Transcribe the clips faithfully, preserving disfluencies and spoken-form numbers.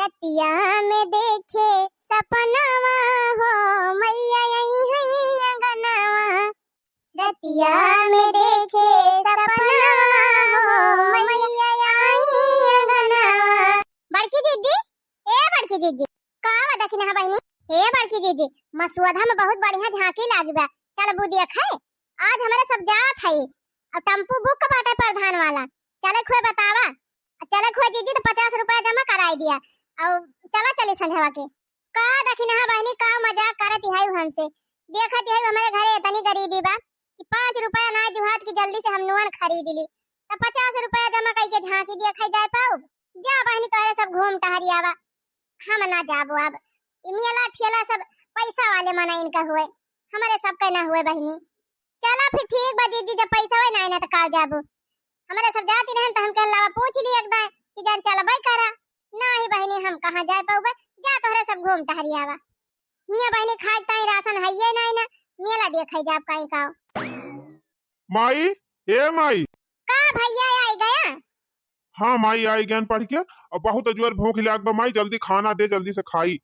रतिया में देखे सपनवा हो, मैया आई है अंगनवा। रतिया में देखे सपनवा हो, मैया आई अंगनवा। बड़की जीजी, ए बड़की जीजी, का बा दखिनहा बहिनी? ए बड़की जीजी, मसोधा में बहुत बढ़िया झांकी लागी बा, चलबू देखे? आज हमरे सब जात हई, अब टेम्पू बुक बाटे प्रधान वाला, चले खुए बतावा। चले खुए जीजी तो पचास रुपया जमा कराई दिया, और चला चली संझवा के। का दखिनहा बहिनी, का मजाक करत हई हमसे? देखत हई हमरे घरे इतनी गरीबी बा कि पाँच रुपया ना जुहात की जल्दी से हम नुअन खरीद ली, तो पचास रुपया जमा कई के झांकी देखे जाए पाउब? जा बहिनी, तोहरे सब घूम टहरी आवा, हम ना जाबो अब। ई मेला ठेला सब पैसा वाले मनइन का हुए, हमरे सब का ना हुए बहिनी। चला फिर ठीक बा जीजी, जब पैसा होए ना, ना तो का जाबो। हमरे सब जाती रहन तो हम कहन लावा पूछ ली एक दाएं कि जान चलबे करा। नाही बहिनी, हम कहाँ जाए पाउबे, जा तोहरे सब घूम टहरी आवा। हियां बहिनी खाए ताई राशन हइये नाही ना, मेला देखे जाब काई का। माई, ए माई। का भैया आई गया? हाँ माई, आई गयन पढ़ के, और बहुत जोर भूख लाग बा माई, जल्दी खाना दे, जल्दी से खाई।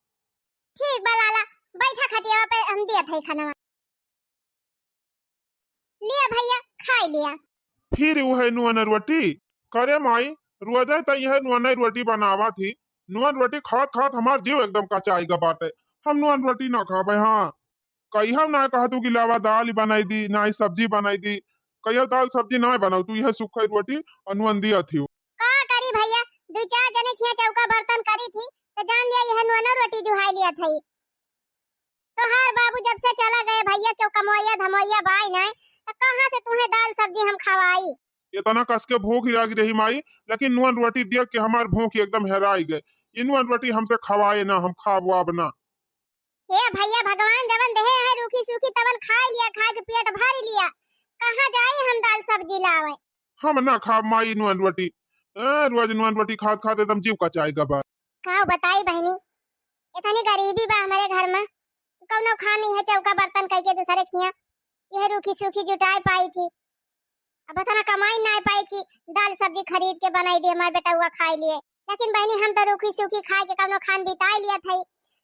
ठीक बा लाला, बैठा खटियावा पे, हम दियत हई खाना। लिया भैया, खाई लिया। फिर उहे नुअन रोटी? करे माई, रोजे त इहे नुअन रोटी बनावा थी। नुअन रोटी खात खात हमार जीव एकदम कचाई गा बाटे। हम नुअन रोटी ना खाबे। हाँ, कहियो ना कहा तू कि लावा दाल बनाई दी, ना ही सब्जी बनाई दी। कहियो दाल सब्जी ना बनाऊ, तू इहे सूखा रोटी और नुअन दिया थी। का करी भैया, दू चार जने खिया चौका बर्तन करी थी, तो जान लिया इहे नुअन रोटी जुहाई लिया थी। तोहार बाबू जब से चला गए भैया, क्यों कमवैया धमवैया बाई नाय, त कहाँ से तुहे दाल सब्जी हम खवाई? इतना कस के भूख लाग रही माई, लेकिन नुअन रोटी देख के हमार भूख एकदम हेराई गए। ई नुअन रोटी हमसे खवाए ना, हम खाब वाब ना। हे भैया, भगवान जवन देहे है रूखी सूखी तवन खाई लिया, खा के पेट भर लिया, कहाँ जाई हम दाल सब्जी लावे? हम ना खाब माई नुअन रोटी। ए, रोज नुअन रोटी खात खात एकदम जीव कचाई गा बा। का बताई बहिनी, इतनी गरीबी बा हमरे घर में, कौनो खान नहीं है, चौका बर्तन कई के दूसरे खिया यह रूखी सूखी जुटाए पाई थी। अब इतना कमाई ना पाई कि दाल सब्जी खरीद के बनाई दे हमारे बेटउआ खाए लिए। लेकिन बहिनी, हम तो रूखी सूखी खाए के कौनो खान बिताए लिया थई।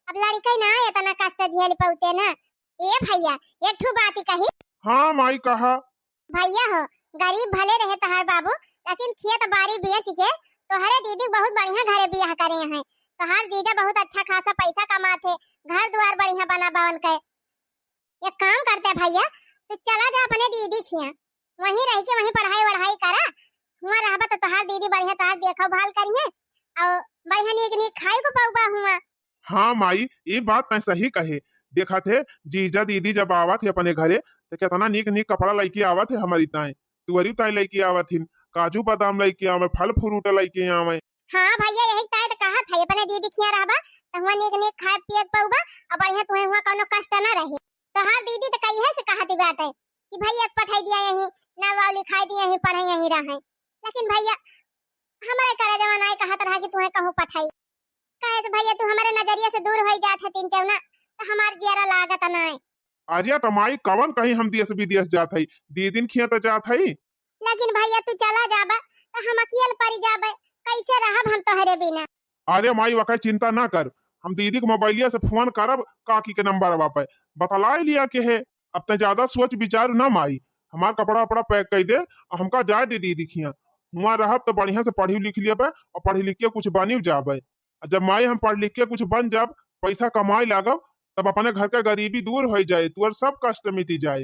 अब लड़के ना इतना कष्ट झेल पौते ना। ए भैया, एक ठू बात कही। हाँ माई, कहा। भैया हो, गरीब भले रहे तोहार बाबू, लेकिन खेत बाड़ी बेच के तोहरे दीदी बहुत बढ़िया घरे बियाह करे हैं। तोहार जीजा बहुत अच्छा खासा पैसा कमात है, घर दुआर बढ़िया बना बवन के। एक काम करते भैया, तू चला जा अपने दीदी खिया, वहीं रह के वहीं पढ़ाई वढ़ाई करा। हुआ रहबा तो तोहार दीदी बढ़िया तोहार देखो भाल करिहे और बढ़िया नीक नीक खाए को पउबा हुआ। हाँ माई, ई बात तैं सही कहे। देखत है, जीजा दीदी जब आवत है अपने घरे, तो कितना नीक नीक कपड़ा लइके आवत है हमरी ताई, तुअरी ताई लइके आवत हिन, काजू बादाम लइके आवे, फल फ्रूट लइके आवे। हाँ भैया, यही ताई तो कहत है, अपने दीदी खिया रहबा, तो हुआ नीक नीक खाए पिए के पउबा, और बढ़िया तुहे हुआ कौनो कष्ट न रहे। तोहार दीदी तो कहिए से कहत बाटे कि भैया के पठाई दिया यहीं, ना वाव लिखाई दिया यहीं, पढ़े यहीं रहे। लेकिन भैया, हमारे करे जमाना कहत रहा कि तुहे कहूँ पठाई। काहे से भैया तू हमरे नजरिया से दूर होई जात है तीन चौना, तो हमार जियरा लागत नाय। अरे त माई कवन कहीं हम देश विदेश जात हई, दीदिन खिया त जात हई। लेकिन भैया तू चला जाबा त हम अकेल परी जाबे, कैसे रहब हम तोहरे बिना? अरे माई वकै चिंता ना कर, हम दीदी के मोबाइलिया से फोन करब काकी के नंबरवा पे, बतलाई लिया के है। अब त ज्यादा सोच विचार ना माई, हमार कपड़ा वपड़ा पैक कर दे और हमका जाए दे दीदी खिया। हुआ रहब त बढ़िया से पढ़ी लिख लेबे और पढ़ी लिख के कुछ बनी जाबे। आ जब माई हम पढ़ लिख के कुछ बन जाब, पैसा कमाए लागब, तब अपने घर के गरीबी दूर होई जाए, तुअर सब कष्ट मिटी जाए।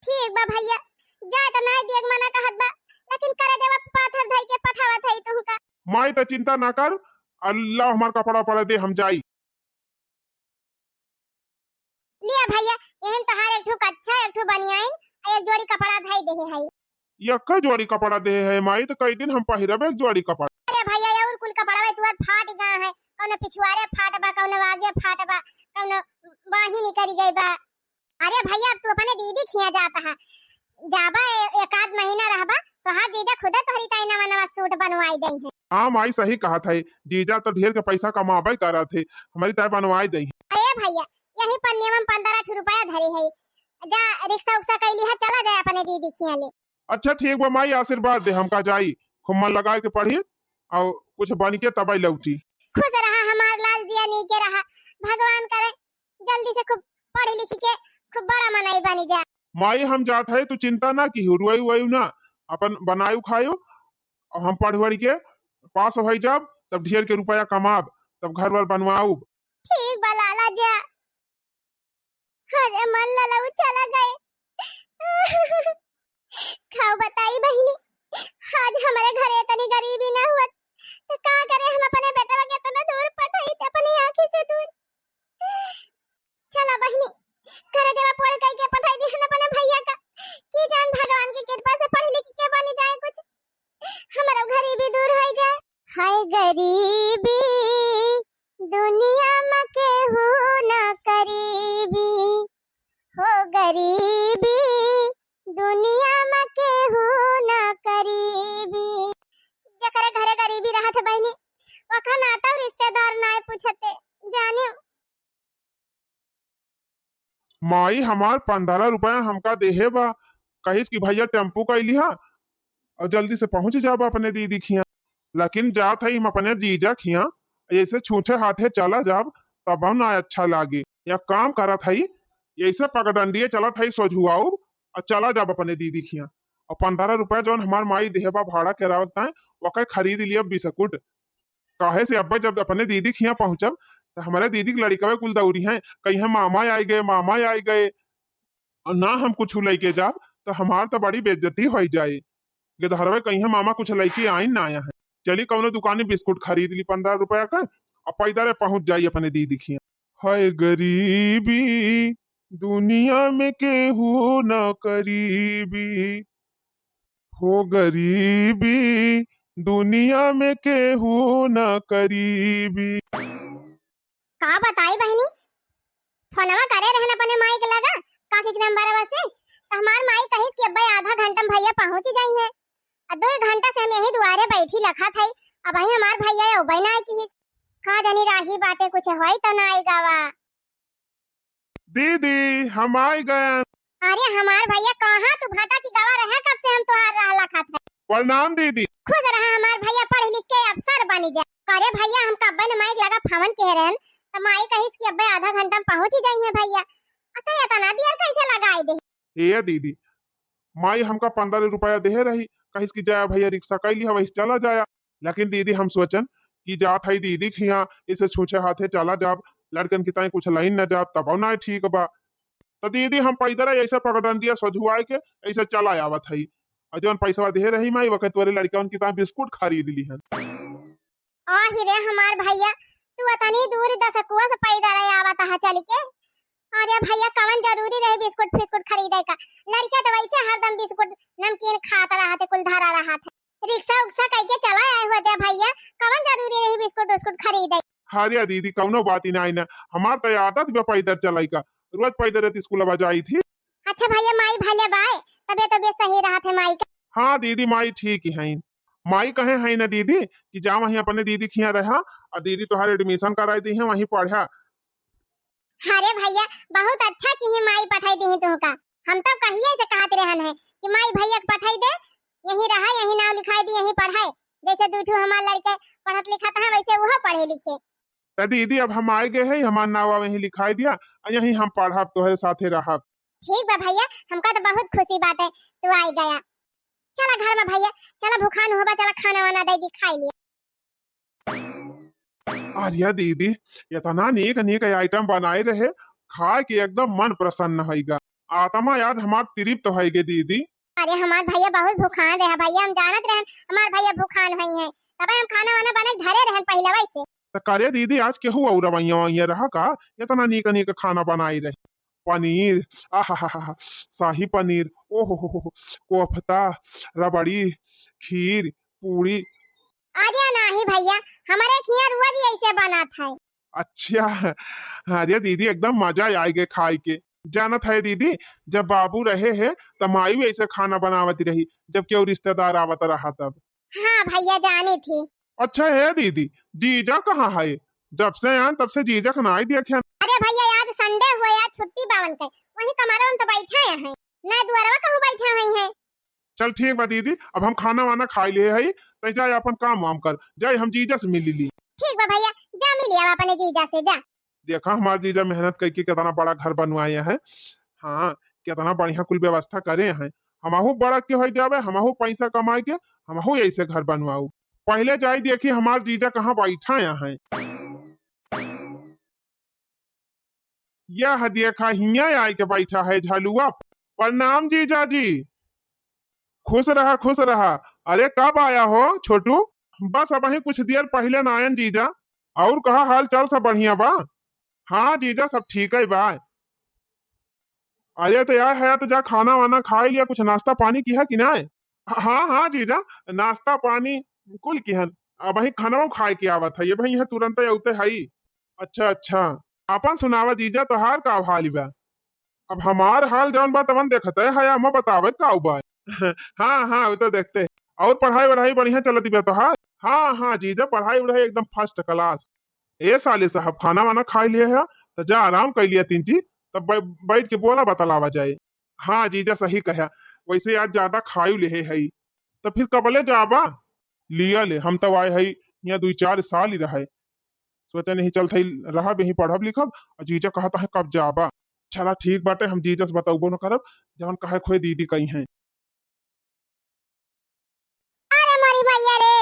ठीक बा भैया, जाए त नाय दिए के मना कहत बा, लेकिन करे जब पाथर धई के पठावत है तुहका। माई त चिंता ना कर, अल्लाह हमार कपड़ा पड़ा दे, हम जाई। लिया भैया, यहन तोहार एक ठो कच्छा, एक ठो बनियाइन, आ एक जोड़ी कपड़ा धई देहे हई। यक्का जोड़ी कपड़ा देहे है माई, त कई दिन हम पहिरब एक जोड़ी कपड़ा। अरे भैया, ये और कुल कपड़ा है, तुअर फाट गा है, कौनो पिछुआरे फाट बा, कौनो आगे फाट बा, कौनो बाही निकल गई बा। अरे भैया, अब तू अपने दीदी खिया जाता है, जाबा ए-, एक आध महीना रहबा, तोहार जीजा खुदे तोहरी ताई नवा नवा सूट बनवाई दई है। हाँ माई, सही कहत है, जीजा तो ढेर के पैसा कमाबे करत है, हमरी ताई बनवाई दई है। अरे भैया, यही पर नियमन पन्द्रह ठो रुपया धरी है, जा रिक्शा उक्सा कैली है, चला जाए अपने दीदी खिया ले। अच्छा ठीक बा माई, आशीर्वाद दे हमका, जाई खूब मन लगा के पढ़ी और कुछ बन के तबई लौटी। खुश रहा हमार लाल जिया, नीके रहा। भगवान करे जल्दी से खूब पढ़ लिख के खूब बड़ा मनई बनी जा। माई हम जात है, तू चिंता ना किहू, रोइउ वोइउ ना, अपन बनाइउ खाइउ, और हम पढ़ वढ़ के पास होइ जाब, तब ढेर के रुपया कमाब, तब घर वर बनवाउब। ठीक बा लाला जा। अरे मन ललऊ चला गए। खाओ बताई बहिनी, आज हमरे घरे इतनी गरीबी ना हुअत, तो का करे हम अपने बेटवा के इतना दूर पठाई थे, अपनी आँखी से दूर। चला बहिनी, करे देवा पढ़ कई के पठाई दिहन अपने भैया का, कि जान भगवान की कृपा से पढ़ लिख के बन जाए कुछ, हमरो गरीबी दूर हो जाए। हाय गरीबी, दुनिया में केहू ना करीबी, हो गरीबी, दुनिया में केहू ना करीबी। जेकरे घरे गरीबी रहत है बहिनी, ओकर नाता रिश्तेदार नाय पूछते, जानियो। माई हमार पन्द्रह रुपया हमका देहे बा, कहिस कि भैया टेम्पू कइ लिहा और जल्दी से पहुँच जाब अपने दीदी खिया। लेकिन जात हई हम अपने जीजा खिया, ऐसे छूछे हाथे चला जाब तब ना अच्छा लागे। या काम करत हई, ऐसे पगडंडिये चलत हई सोझुआउब और चला जाब अपने दीदी खिया। और पन्द्रह रुपया जौन हमार माई देहे बा भाड़ा करावत ताए, ओके खरीद लिया बिस्कुट। काहे से अब्बे जब अपने दीदी खिया पहुँचब, तो हमारे दीदी के लड़िकवे कुल दौरी हैं, कहीं मामा आइ गए, मामा आइ गए, और ना हम कुछ लइके जाब, तो हमार तो बड़ी बेइज्जती होइ जाए। गिदहरवे कहीं मामा कुछ लइके आइन ना आया है। चली कौनो दुकानी बिस्कुट खरीद ली पन्द्रह रुपया का, और पैदल पहुँच जाई अपने दीदी खिया। हाय गरीबी, दुनिया में केहू ना करीबी, हो गरीबी, दुनिया में केहू ना करीबी। का बताई बहिनी, फोनवा करे रहन अपने माई के लगा, काकी के नंबरवा से, तो हमार माई कहिस कि अब्बे आधा घंटा में भैया पहुँच जाई हैं। आ दो घंटा से हम यही दुआरे बैठी लखत हई, अबहीं हमार भैया अउबे ना आए किहिस। का जानी राही बाटे, कुछ होई तो ना आई गावा। दीदी, हम आइ गए। अरे हमार भैया, कहाँ तू भटक गवा रहे, कब से हम तोहार राह लखत है। प्रणाम दीदी। खुश रहा हमार भैया, पढ़ लिख के अफसर बनी जा। अरे भैया, हम कब्बे न माई के लगा फोन किहे रहन, त माई कहिस कि अब्बे आधा घंटा में पहुँच ही जाई है भैया। अतः इतना देर कैसे लगाई दे? ए दीदी, माई हमका पन्द्रह रुपया देहे रही, कहिस कि जाया भैया रिक्शा कइ लिहा, वही चला जाया। लेकिन दीदी हम सोचन कि जात हई दीदी खिया, इसे छूछे हाथे चला जाब, लड़कन की ताई कुछ लाइन न जाब, तब ना ठीक बा। तो दीदी हम पैदल ऐसे पगडंडिया सझुआए के ऐसे चला आवत हई। और जौन पैसवा देहे रही माई, वके तोरे लड़कन की ताई बिस्कुट खरीद लिहन। आहि रे हमार भैया, तू अतनी दूर दस कोस पैदल आवत हा चल के। अरे भैया, कवन जरूरी रहे बिस्कुट फिस्कुट खरीदे का? लड़का तो वैसे हरदम बिस्कुट नमकीन खात रहत है, कुल धरा रहत है। रिक्शा उक्शा कइके चला आए हुए दे भैया, कवन जरूरी रही बिस्कुट उस्कुट खरीदे? अरे दीदी, कौनो बात ही नहीं ना, हमार तो आदत बा पैदल चलाई का, रोज पैदल स्कूल जाई थी। अच्छा भैया, माई भले बाय, तबे तबे सही रहत है माई का। हाँ दीदी, माई ठीक ही हैं। माई कहे हैं ना दीदी कि जा वहीं अपने दीदी खिया रहा और दीदी तोहार एडमिशन कराई दी है, वहीं पढ़ा। अरे भैया, बहुत अच्छा किही माई पठाई दिही तुहका। हम तो कहिए से कहत रहन है कि माई भैया के पठाई दे, यहीं रहा, यहीं नाव लिखाई दी, यहीं पढ़ाए। जैसे दू ठो हमार लड़के पढ़त लिखत हैं, वैसे उहो पढ़े लिखे। त दीदी, अब हम आइ गए हैं, हमार नाव वहीं लिखाई दिया और यहीं हम पढ़ब, तोहरे साथे रहब। ठीक बा भैया, हमका तो बहुत खुशी बाटे तू आइ गया। चला घर में भैया, चला भुखान होबा, चला खाना वाना दे दी, खाई लिया। अरे दीदी, इतना नीक नीक आइटम बनाए रहे, खाए के एकदम मन प्रसन्न होइगा, आत्मा याद हमार तृप्त होइगे दीदी। अरे हमार भैया बहुत भुखान रहे भैया, हम जानत रहन हमार भैया भुखान होई हैं, तबे हम खाना वाना बना के धरे रहन पहिलवा से। त करे दीदी, आज केहू और वैया वैया रहा का, इतना नीक नीक खाना बनाई रहे? पनीर, आहा, शाही पनीर, ओहो हो हो, कोफ्ता, रबड़ी, खीर, पूरी। अरे नाही भैया, हमारे खिया रोज ऐसे बनत है। अच्छा, अरे दीदी, एकदम मजा आइगे खाई के। जानत है दीदी, जब बाबू रहे हैं, त माई भी ऐसे खाना बनावत रही, जब केहू रिश्तेदार आवत रहा तब। हाँ भैया, जानी थी। अच्छा है दीदी, जीजा कहाँ है? जब से आन तब से जीजा का नाई देखे। अरे भैया, आज संडे हुआ यार, छुट्टी बावन के, वही कमरवा में तो बैठा है, ना दुआरवा कहूँ बैठा हुई है। चल ठीक बा दीदी, अब हम खाना वाना खाई ले हई, तै जाए अपन काम वाम कर, जाए हम जीजा से मिली ली। ठीक बा भइया, जा मिल आवा अपने जीजा से, जा। देखा हमार जीजा मेहनत कइके केतना बड़ा घर बनवाए हैं। हाँ, केतना बढ़िया कुल व्यवस्था करे हैं। हमहू बड़ा के होइ जाबे, हमहू पैसा कमाए के, हमहू ऐसे घर बनवाऊ। पहिले जाई देखी हमार जीजा कहाँ बैठा हैं। यह देखा हियाँ आए के बैठा है झलुआ। प्रणाम जीजा जी। खुश रहा, खुश रहा। अरे कब आया हो छोटू? बस अबहीं कुछ देर पहिले ना आयन जीजा। और कहा हाल चाल सब बढ़िया बा? हाँ जीजा सब ठीक है बा। अरे तो यार है तो जा खाना वाना खाई लिया, कुछ नाश्ता पानी किहा कि नाय? हाँ हाँ जीजा, नाश्ता पानी कुल किहन। अबहीं खानवा खाए के आवत है, ये भाई यहाँ तुरंत अउते हई। अच्छा अच्छा, आपन सुनावा जीजा, तोहार का हाल बा? अब हमार हाल जौन बा तवन देखते है, अम्मा बतावे का बा। हाँ हाँ, वो तो देखते हैं। और पढ़ाई वढ़ाई बढ़िया चलत बा तोहार? हाँ हाँ जीजा, पढ़ाई वढ़ाई एकदम फर्स्ट क्लास। ए साले साहब, खाना वाना खाई लिए है, तो जा आराम कर लिया तीन जी, तब बै-, बैठ के बोला बतलावा जाए। हाँ जीजा सही कहा, वैसे आज ज्यादा खायु लेहे हई, तो फिर कबले जाबा? लिया ले, हम तो आए हई यहाँ दुई चार साल ही रहे, सोचे नहीं चलत हई रहा यहीं पढ़ब लिखब, और जीजा कहता है कब जाबा। चला ठीक बाटे, हम जीजा से बतौबो न करब, जवन कहे खोए दीदी कही हैं। अरे मोरी मैया रे,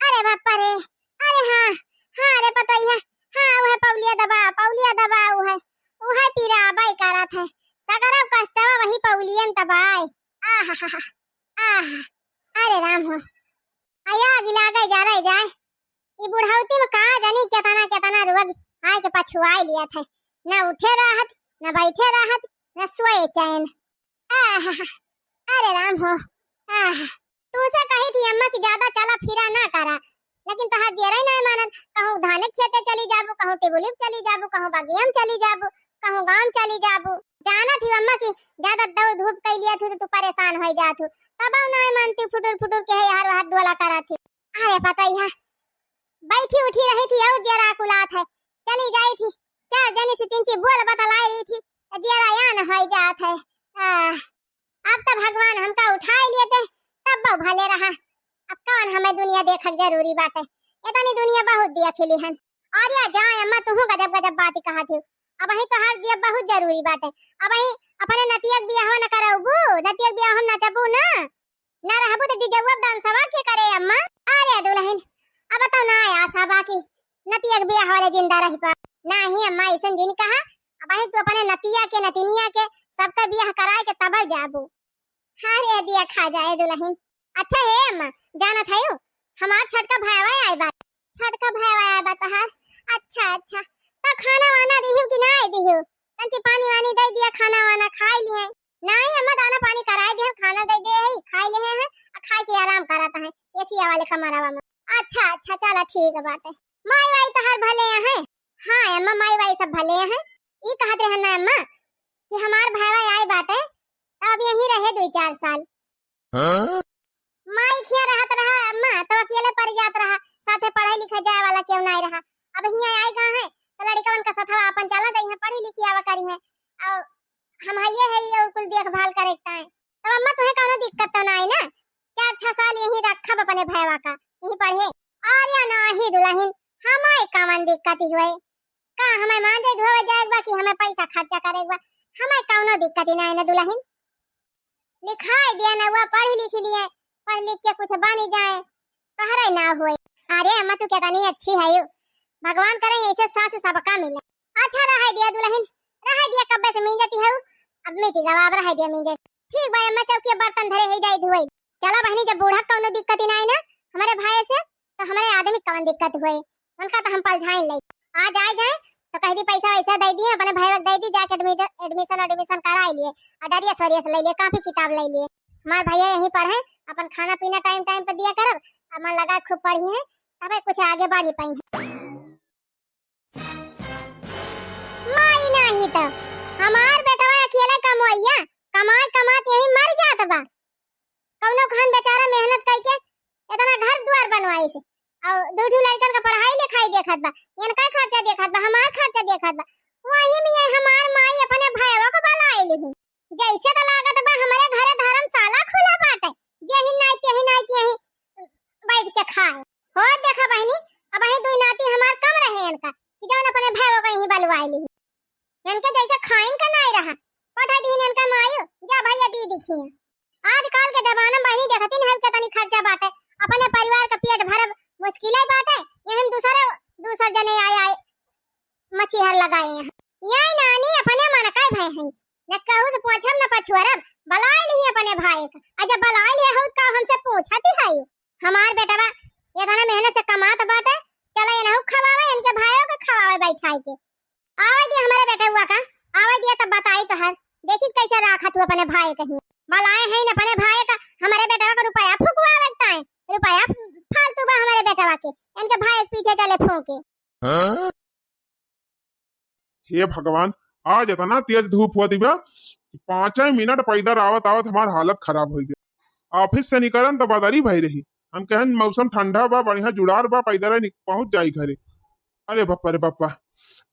अरे बापा रे, अरे हाँ, हाँ रे पतोहिया, हाँ उहे पौलिया दबा, पौलिया दबा उहे, उहे पीरा बाई करत है, सगरा कष्टवा वही पौलियन दबाए। आहा, आहा, अरे राम हो, आया आग लागे जा रहे जाए, ई बुढ़ौती में का जानी केतना केतना रोग आए के पछुआए लिया थे, न उठे रहत, न बैठे रहत, न सोए चैन। आहा, अरे राम हो, आहा, तू से कही थी अम्मा कि ज्यादा चला फिरा ना करा, लेकिन तोहार जेरा ही नहीं मानत, कहूँ धाने खेते चली जाबू, कहूँ टिबुलिप चली जाबू, कहूँ बगिया में चली जाबू, कहूँ गाँव में चली जाबू। जाना थी अम्मा कि ज्यादा दौड़ धूप कर लिया थू तो तू परेशान हो जा थू, तब नहीं मानती, फुटुर फुटुर के है हर वहर डोला करा थी। अरे पतोहिया, बैठी उठी रही थी और जेरा कुलात है, चली जाई थी, चार जनी से तीन ची बोल बतलाई रही थी, तो जेरा यान हो जात है। आ, अब तो भगवान हमका उठाए लिए थे, तब बहु भले रहा। अब कौन हमें दुनिया देखक जरूरी बाटे, इतनी दुनिया बहुत देख ली हन। और या जाए अम्मा, तुहू गजब गजब बात कहा थी। अबहीं तोहार जियब बहुत जरूरी बाटे। अबहीं अपने नतिया के बियाहवा न करौबू, नतिया के बियाह हम नचबू ना, ना रहबू तो डिजौआ डांसवा के करे अम्मा। अरे दुलहिन, अब तो ना आशा बा कि नतिया के बियाह वाले जिंदा रह पा। नाही अम्मा, ऐसन जिन कहा। अबहीं तू अपने नतिया के, नतिनिया के, सबका बियाह कराए के तब जाबू। हाँ रे दिया खा जाए दुलहिन। अच्छा हे अम्मा, जानत हयू, हमार छटका भाईवा आए बा। छटका भाईवा आए बा तोहार? अच्छा अच्छा, तो खाना वाना दिहू कि ना दिहू? तंची पानी वानी दे दिया, खाना वाना खाए लिए। नाही अम्मा, दाना पानी कराए दिया, खाना दे दे है, खाए लिए हैं, आ खाए के आराम करत हैं एसिया वाले कमरावा में। अच्छा अच्छा, चला ठीक बाटे। माई वाई तोहार भले हैं? हाँ अम्मा, माई वाई सब भले हैं। ई कहत रहन ना अम्मा कि हमार भाईवा आए बाटे, तो अब यहीं रहे दुई चार साल। हाँ? माई खिया रहत रहा अम्मा, तो अकेले पड़ जात रहा, साथे पढ़े लिखे जाए वाला केहू नाई रहा। अब हियाँ आए गए हैं, तो लड़िकवन का सथवा अपन चला दे हैं, पढ़ी लिखी आवा करी हैं, और हम हइये है और कुल देखभाल करे के ताई। तब अम्मा तुहे कौनो दिक्कत तो नाई ना? चार छह साल यहीं रखब अपने भैवा का, यहीं पढ़े। और या नाही दुलहिन, हमारे कौन दिक्कत ही हुए? का हमें मांजे धोवे जाए के बा कि हमें पैसा खर्चा करे के बा? हमें कौनो दिक्कत ही नाई ना दुलहिन। लिखाई दिया ना हुआ, पढ़ लिख लिए, पढ़ लिख के कुछ बन जाए, तोहरे ना हुए। अरे अम्मा, तू कितनी अच्छी है यू, भगवान करे ऐसे सास सबका मिले। अच्छा रहे दिया दुलहिन, रहे दिया, कब्बे से मींजती है, अब मीठी गवा, अब रहे दिया मींजे। ठीक बा अम्मा, चौकी बर्तन धरे है जाई धोई। चला बहनी, जब बूढ़ा कौनो दिक्कत ही ना आई ना हमारे भाई से, तो हमारे आदमी कौन दिक्कत हुए, उनका तो हम पलझाइन ले। आ जाए जाए तो कह दी पैसा वैसा दे दिए, अपने भाई दे दी, जाके एडमिशन एडमिशन एडमिशन कराए लिए, और डरियस वरियस ले लिए, कॉपी किताब ले लिए। हमार भैया यहीं पढ़े, अपन खाना पीना टाइम टाइम पे दिया करब, अब मन लगा खूब पढ़ी है, तबे कुछ आगे बढ़ी पाई है। माई नाही तो हमार बेटवा अकेले कमवैया, कमात कमात यहीं मर जात बा। कौनो खान बेचारा मेहनत करके इतना घर द्वार बनवाइस, और दू ठो लड़कन का पढ़ाई लिखाई देखत बा, इनका खर्चा देखत बा, हमार खर्चा देखत बा। वही में ये हमार माई अपने भैया को बुलाए लिही। जैसे तो लागत बा हमारे घरे धर्मशाला खुला बाटे, जेही नाई तेही नाई के यहीं बैठ के खाए। हो देखा बहनी, अबहीं दुई नाती नहीं बलवाए ली। इनके जैसे खाइन का नाई रहा, पठा दीन इनका मायू, जा भैया दीदी खिया। आजकल के जमाना में बहिनी देखती नहीं केतनी खर्चा बाटे, अपने परिवार का पेट भरब मुश्किल है बाटे, यही में दूसरे, दूसर जने आए, आए मछिहर लगाए हैं। ये नानी अपने मन का भय है, न कहू से पोछब न पछुअरब, बलाए ली अपने भाई का। आ जब बलाए ली हो तो का हमसे पूछती है? हमार बेटवा इतना मेहनत से कमात बाटे, चला इनहू खवावे, इनके भाइयों के खवावे बैठाई के। आवे दिया हमारे बेटवा का, आवे दिया तब बताई तोहर, देखी कैसे राखत हूँ अपने भाई कहीं। बलाए हैं न अपने भाई का, हमारे बेटवा का रुपया फुकवावे ताए, रुपया फालतू बा हमारे बेटवा के, इनके भाई के पीछे चले फूके। हाँ? हे भगवान, आज इतना तेज धूप होती बा कि पाँचे मिनट पैदल आवत आवत हमार हालत खराब हो गया। ऑफिस से निकलन तो बदरी भई रही, हम कहन मौसम ठंडा बा, बढ़िया जुड़ार बा, पैदल निक-, पहुंच जाई घरे। अरे बापा रे बापा,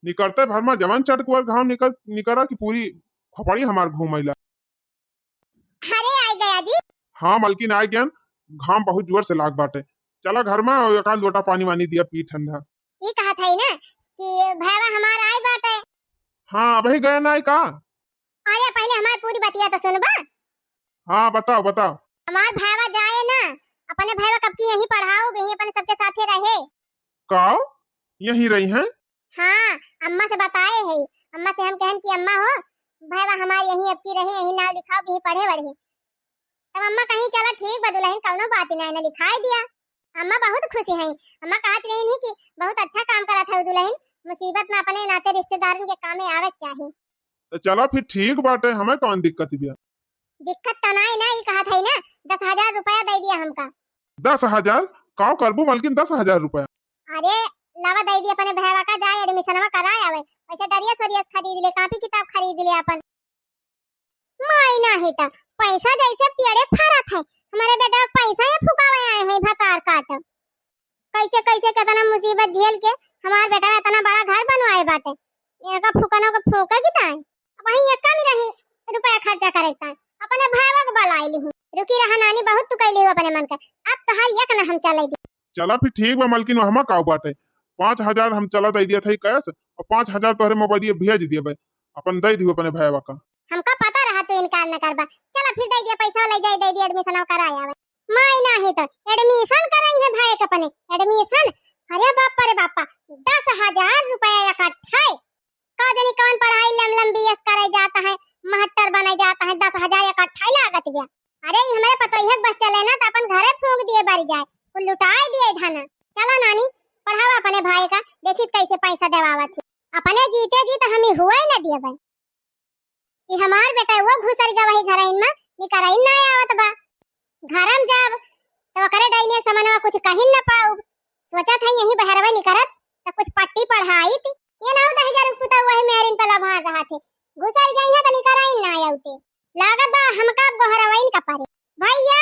निकलते भर में जवन चटकुअर घाम निकल निकला कि पूरी खोपड़ी हमार घूमैला। अरे, आइ गया जी। हाँ मलकिन, आइ गयन। घाम बहुत जोर से लाग बाटे। चला घर में और एक आध लोटा पानी वानी दिया पी ठंडा। ई कहत है ना कि भैया हमार आइ बाटे। हाँ, अबही गया ना आइ का? अरे, पहले हमार पूरी बतिया तो सुनबा। हाँ, बताओ, बताओ। हमार भैया जाए ना, अपने भैया कब की यहीं पढ़ाओ, यहीं अपने सबके साथे रहे। काओ? यहीं रही हैं? हाँ, अम्मा से बताए है। अम्मा से हम कहन कि अम्मा हो, भैया हमार यहीं अब की रहे, यहीं नाव लिखाओ, यहीं पढ़े बढ़े। तब अम्मा कहीं चला ठीक बा दुल्हन, कौनो बात नहीं, ना लिखाई दिया। अम्मा बहुत खुशी हैं। अम्मा कहत रही नहीं कि बहुत अच्छा काम करत है दुल्हन, मुसीबत में अपने नाते रिश्तेदारन के कामे आवे के चाही। तो चला फिर ठीक बाटे, हमें कौन दिक्कत बिया? दिक्कत तो नाई ना, ई कहत है ना, दस हजार रुपया दे दिया हमका। दस हजार? काव करबू मलकिन दस हजार रुपया? अरे, लावा दे दिया अपने भैया का, जाए एडमिशनवा कराए आवे। वैसे डरिया सोरियस खरीद ले, कॉपी किताब खरीद ले अपन। माई नाही त पैसा जैसे पेड़े फरत है, हमारे बेटा पैसा ये फुकावे आए हैं भतार काट। कैसे कैसे कितना मुसीबत झेल के हमार बेटा इतना बड़ा घर बनवाए बाटे, इनका फुकनों को फूके की ताई। अब वहीं एक कमी रही रुपया खर्चा करे के ताई, अपने भाईवा को बुलाई ली। रुकी रहा नानी, बहुत तू कैली हो अपने मन का, अब तोहार एक ना हम चले दी। चला फिर ठीक बा मलकिन, हमा का बाटे, पाँच हजार हम चला दे दिया था कैश और पाँच हजार तोहरे मोबाइल भेज दिए बे, अपन दे दियो अपने भाईवा का। हमका पता रहा तू इनकार न करबा, चला फिर दे दिया पैसा ले जाए, दे दिया एडमिशन कराए आवे। माई नाही तो एडमिशन कराई है भाई के अपने, एडमिशन। अरे बापा रे बापा, दस हजार रुपया इकट्ठा है। का जानी कौन पढ़ाई लम लम बीएस करे जाता है, मास्टर बने जाता है, दस हजार इकट्ठा ही लागत बिया। अरे ई हमारे पतोहिया के बस चले ना तो अपन घरे फूंक दिए बारी जाए, कुल लुटाए दिए धना। चला नानी, पढ़ावा अपने भाई का, देखी कैसे पैसा देवावत है। अपने जीते जी तो हम ही हुआ ही ना दिए भाई। ई हमार बेटा वो घुसर गवा ही घरइन में, निकरइन ना आवत बा। घरम जाब तो ओकरे डाइने समनवा कुछ कहिन न पाउब। सोचत है यही बहरवे निकरत तो कुछ पट्टी पढ़ाइत। ये ना हो दस हजार पुता वही मेहरिन पे लभार रहा थे। घुसर जाई है तो निकरइन ना आवते। लागत बा हमका गोहरवइन का परे। भैया,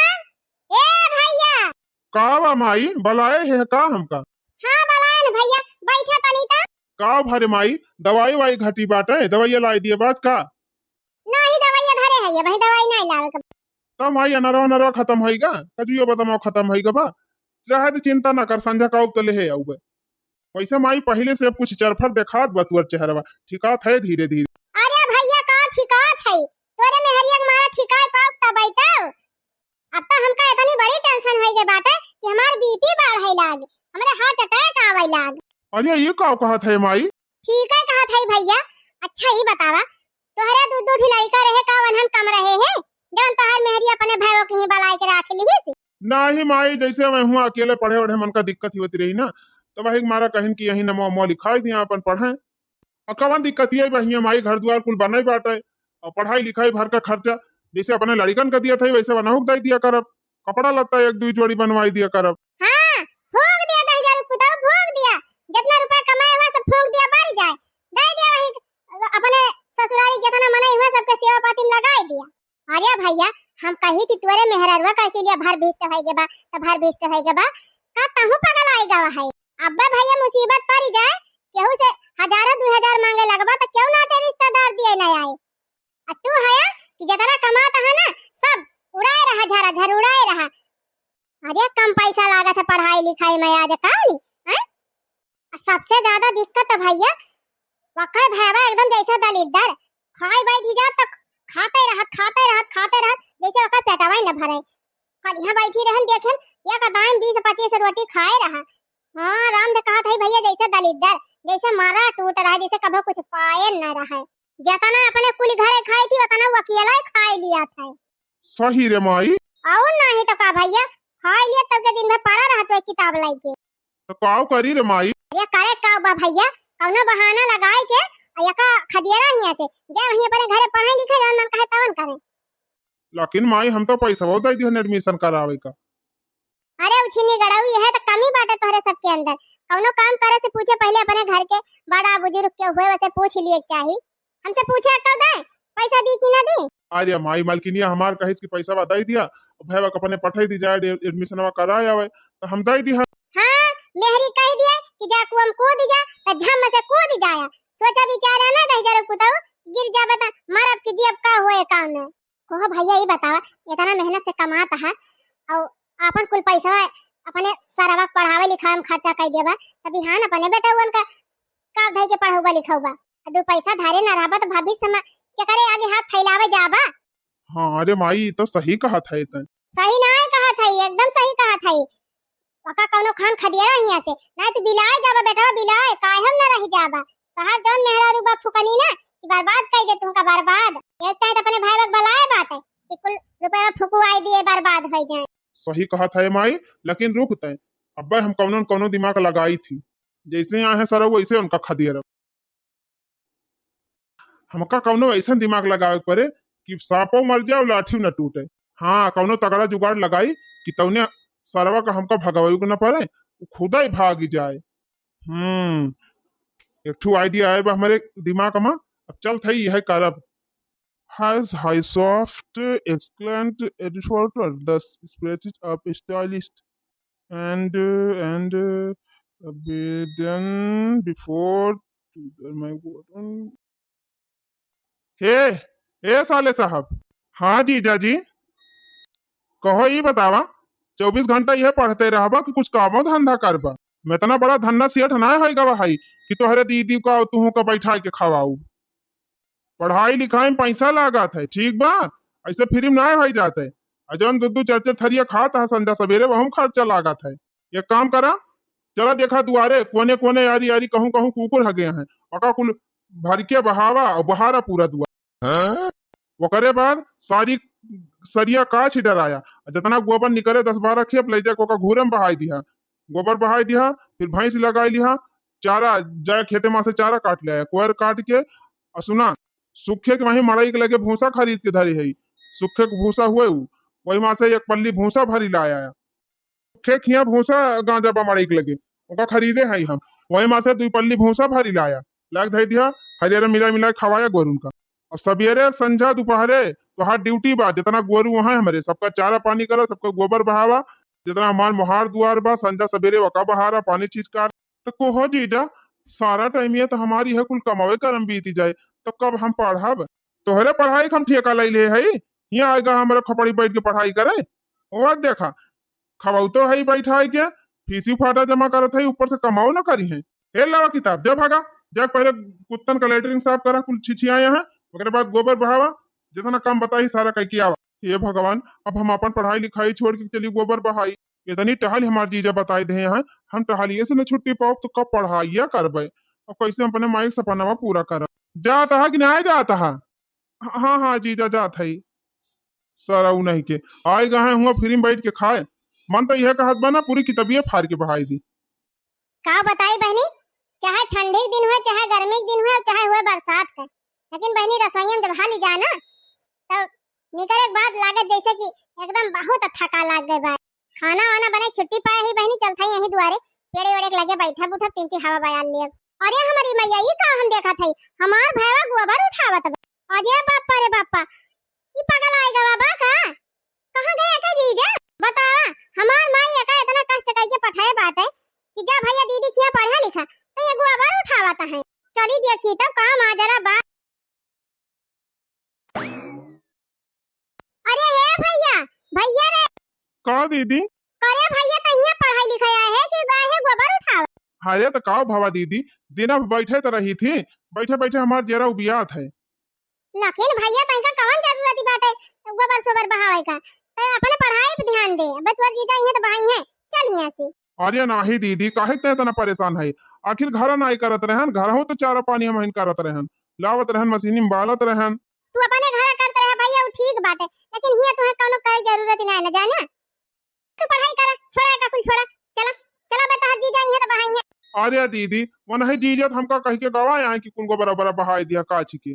ए भैया। का बा माई, बलाए है का हमका? हाँ बलायन भैया, बैठा तनी ता। का भरे माई, दवाई वाई घटी बाटे, दवाइया लाई दिए बात का? नाही दवाइया घरे है, ये भाई दवाई नाही लावे के। तब माई अनरवा अनरवा खत्म होइगा, कजुआ बदमवा खत्म होइगा बा। रहे दे, चिंता ना कर, संझा का उब तो ले है आउबे। वैसे माई पहले से अब कुछ चरफर देखात बा तुअर चेहरवा, ठिकात है धीरे धीरे। अरे भैया का ठिकात है, तोरे मेहरिया के मारा ठिकाए पाउब तब बैठो। अब तो हमका इतनी बड़ी टेंशन होई गई बाटे कि हमार बीपी बढ़े लाग, हमरे हार्ट अटैक आवे लाग। अरे ये का कहत है माई? ठीक है कहत है भैया। अच्छा ही बतावा, तोहरे दू दू ठी लड़का रहे का वनहन कम रहे हैं, जौन तोहर मेहरी अपने भाइयों के ही बलाए के राख ली थी? नाही माई, जैसे मैं हुआ अकेले पढ़े वढ़े मन का दिक्कत ही होती रही ना, तो वही मारा कहिन कि यही नमो मो लिखाई दिया अपन पढ़े। और कवन दिक्कत ये बहिया माई, घर दुआर कुल बनई बाटे और पढ़ाई लिखाई भर का खर्चा, जैसे अपने लड़िकन का दिया था वैसे बनहू के दे दिया करब, कपड़ा लत्ता एक दुई जोड़ी बनवाई दिया करब। हाँ, फूंक दिया दस हजार रुपया, फूंक दिया, जितना रुपया कमाए हुआ सब फूंक दिया, बारी जाए, दे दिया वही अपने ससुरारी जितना मनई हुआ सबके सेवा पाती में लगाई दिया। अरे भैया, हम कही थी तोरे मेहररुआ कह के लिए भर भिष्ट होई गे बा, तो भर भिष्ट होई गे बा, का तहू पगल आई गवा है? अब्बे भैया मुसीबत पड़ी जाए, केहू से हजारों दू हजार मांगे लगबा तो क्यों ना ते रिश्तेदार दिए ना आए। आ तू है कि जितना कमाता है ना, सब उड़ाए रहा, झरा झर उड़ाए रहा। अरे कम पैसा लागत है पढ़ाई लिखाई में आजकल, हैं? आ सबसे ज्यादा दिक्कत तो भैया वक्का भैया एकदम जैसे दलिद्दर, खाए बैठी जात त खाते रहत, खाते रहत, खाते रहत, जैसे वक्का पेटवा ही न भरे। कल यहाँ बैठी रहन, देखेन, एक दाम बीस पच्चीस रोटी खाए रहा। हाँ, राम दे कहत है भैया, जैसे दलिद्दर, जैसे मारा टूट रहा, जैसे कभो कुछ पाए न रहा। जितना अपने कुल घरे खाई थी, उतना वो अकेला ही खाए लिया था। सही रे माई। और नहीं तो का भैया, खाए लिया तब के दिन भर पड़ा रहत है किताब लेके। तो काव करी रे माई? अरे करे का बा भैया, कौनो बहाना लगाए के, आ यका खदियरा हिया से, जे वहीं अपने घरे पढ़े लिखे, जौन मन कहे तवन करे। लेकिन माई, हम तो पैसा दे दिहन admission करावे का। अरे उछिनी गड़ऊ, यह तो कमी बाटे तोहरे सबके अंदर। कौनो काम करे से पूछे पहले अपने घर के बड़ा बुजुर्ग के हुए, वैसे पूछ लिए के चाही। हमसे पूछे कब दे, पैसा दी कि ना दी? अरे माई, मलकिनिया हमार कहिस कि पैसा दे दिया, भैया के अपने पठाई दी जाए, एड-, admission वा कराए आवे, तो हम दे दिया। हाँ, मेहरी कह दिए कि जा कुआं में कूद जा, तो झम से कूद जाया। सोचा विचारा ना रह जा रे पुतऊ, गिर जाबे तो मरब कि जियब का होए काम में। कहो भैया, ई बतावा, इतना मेहनत से कमात है और आपन कुल पैसा अपने सरवा के पढ़ावे लिखावे में खर्चा कर देबा, त बिहान अपने बेटउअन का का धई के पढ़ौबा लिखौबा? आ दू पैसा धरे न रहबा त भविष्य में केकरे आगे हाथ फैलावे जाबा? हाँ रे माई, ई तो सही कहत है तैं। सही नाय कहत है, एकदम सही कहत है। ओका कौनो खान खदिया रहिया से, नाय तो बिलाए जाबा बेटवा, बिलाए, काहे हम न रह जाबा। तोहार जौन मेहरारू बा फुकनी ना, कि बर्बाद कर दे तुमका, बर्बाद। एक टाइट अपने भाई बक बलाए बाटे, कि कुल रुपया फुकुआई दिए, बर्बाद हो जाए। सही कहत है माई, लेकिन रुक तैं, अब्बे हम कौनो न कौनो दिमाग लगाई थी। जैसे आए हैं सरऊ, वैसे उनका खदिया रहो। हमका कौनो ऐसन दिमाग लगावे के पड़े कि सांपो मर जाए और लाठी न टूटे। हाँ, कौनो तगड़ा जुगाड़ लगाई कि तौने सरवा का हमका भगवाई के न पड़े, वो खुदा ही भाग जाए। हम्म, एक ठो idea आए बा हमरे दिमाग में, अब चल थई यह करब। Has high soft excellent editor the spread up stylist and and uh, then before to the my god। हे, ए साले साहब। हाँ जीजा जी। कहो ई बतावा, चउबीस घंटा यह पढ़ते रहबा कि कुछ कामो धंधा करबा? मैं इतना बड़ा धन्ना सेठ ना है गवा है कि तोहरे दीदी का तुहू का बैठा के खवाऊ। पढ़ाई लिखाई में पैसा लागत है, ठीक बा, ऐसे फ्री में ना भाई जाते। आ जौन दू दू चार चार थरिया खात है संझा सवेरे, वहू में खर्चा लागत है। एक काम करा, चला देखा दुआरे कोने कोने यारी यारी कहूँ कहूँ कुकुर हगे हैं, ओका कुल भर के बहावा और बहारा पूरा दुआर। ओकरे बाद सारी सरिया काछ डराया, जितना गोबर निकरे दस बारह खेप ले जाके ओका घूरे में बहाई दिहा, गोबर बहाई दिहा, फिर भैंस लगाई लिहा, चारा जाए खेते में से चारा काट ले आया, कोयर काट के। और सुना, सुखे के वहीं मड़ई के लगे भूसा खरीद के धरी है, सुखे के भूसा हुए उ, वही में से एक पल्ली भूसा भरी लाया। खेत हियाँ भूसा गांजा बा मड़ई के लगे, ओका खरीदे हई हम। वही में से दुई पल्ली भूसा भरी लाया, लाग धई दिया, हरियर मिला मिला खवाया गोरुन का। अब सबेरे, संझा, दुपहरे तोहार ड्यूटी बा, जितना गोरू वहाँ हमरे, सबका चारा पानी करा, सबका गोबर बहावा, जितना हमार मोहार दुआर बा, संझा सबेरे ओका बहारा, पानी छिचकार। तो कोहो जीजा, सारा टाइम ये तो हमारी है, कुल कमावे करम बीती जाए, तो कब हम पढ़ब? तोहरे पढ़ाई के हम ठेका ले ले हई, हियाँ आएगा हमारे खपड़ी बैठ के पढ़ाई करे। और देखा, खवाऊ तो है ही बैठाई के, फीसी फाटा जमा करत है, ऊपर से कमाओ ना करी है। हे लावा किताब, जा भागा, जा पहले कुत्तन का लेटरिन साफ करा, कुल छिछियाए हैं, ओकरे बाद गोबर बहावा, जितना काम बताई सारा कह के आवा। हे भगवान, अब हम अपन पढ़ाई लिखाई छोड़ के चली गोबर बहाई। इतनी टहल हमार जीजा बताई दे हैं, हम टहलिए से न छुट्टी पाओ तो कब पढ़ाइया करबे, अब कैसे हम अपने माई के सपनावा पूरा करब। जात हा कि नहीं जात हा? हाँ, हाँ, जीजा, जात है। सरऊ नहीं के आए गए हुआ फ्री में बैठ के खाए। मन तो यह कहत बा ना, पूरी किताबिये फाड़ के बहाई दी। का बताई बहनी, चाहे ठंडी के दिन हुए, चाहे गर्मी के दिन हुए, चाहे हुए बरसात के, लेकिन बहनी रसोईया में जब हाली जाए ना, तब निकले के बाद लागत जैसे कि एकदम बहुत थका लाग गए बा। खाना वाना बने छुट्टी पाए ही बहनी, चलत हई यहीं दुआरे, पेड़े वेड़े के लगे बैठब उठब, तीन चार हवा बयान लेब। अरे हमारी मैया, ई का हम देखत हई, हमार भैया गोबर उठावत बा। अरे बापा रे बापा, ई पागल आए गवा बा का? कहाँ गया का जीजा? बतावा, हमार माई एका इतना कष्ट करके पठाए बाटे कि जा भैया दीदी खिया पढ़ा लिखा, तो ये गोबर उठावत है। चली देखी तब का माजरा बा। अरे हे भैया, भैया रे। का दीदी? अरे भैया, तो हियाँ पढ़ाई लिखाई आए है कि गए है गोबर उठावे? अरे त का भवा दीदी, दिन भर बैठे त रही थी, बैठे बैठे हमार जेरा उबियात है। लेकिन भैया, तनिका कवन जरूरत बाटे गोबर सोबर बहावे का? तै अपने पढ़ाई पे ध्यान दे। अब तोर जीजा इहे त बहाई है, चल हियां से। अरे नाही दीदी, काहे तै इतना परेशान है? आखिर घर नाई करत रहन, घरहू तो चारा पानी हमहिन करत रहन, लावत रहन, मशीनी में बालत रहन। तू अपने घर करत रहे भैया, उ ठीक बाटे, लेकिन हियां तुहे कौनो करे जरूरत नाई ना, जाना। तू पढ़ाई करा, छोड़ा एका कुल छोड़ा। चला, चला बे, तोहर जीजा इहे त बहाई है। अरे दीदी, वो नहीं जीजा त हमका कह के गवा आए कि कुल गोबर ओबर बहाई दिया काची के।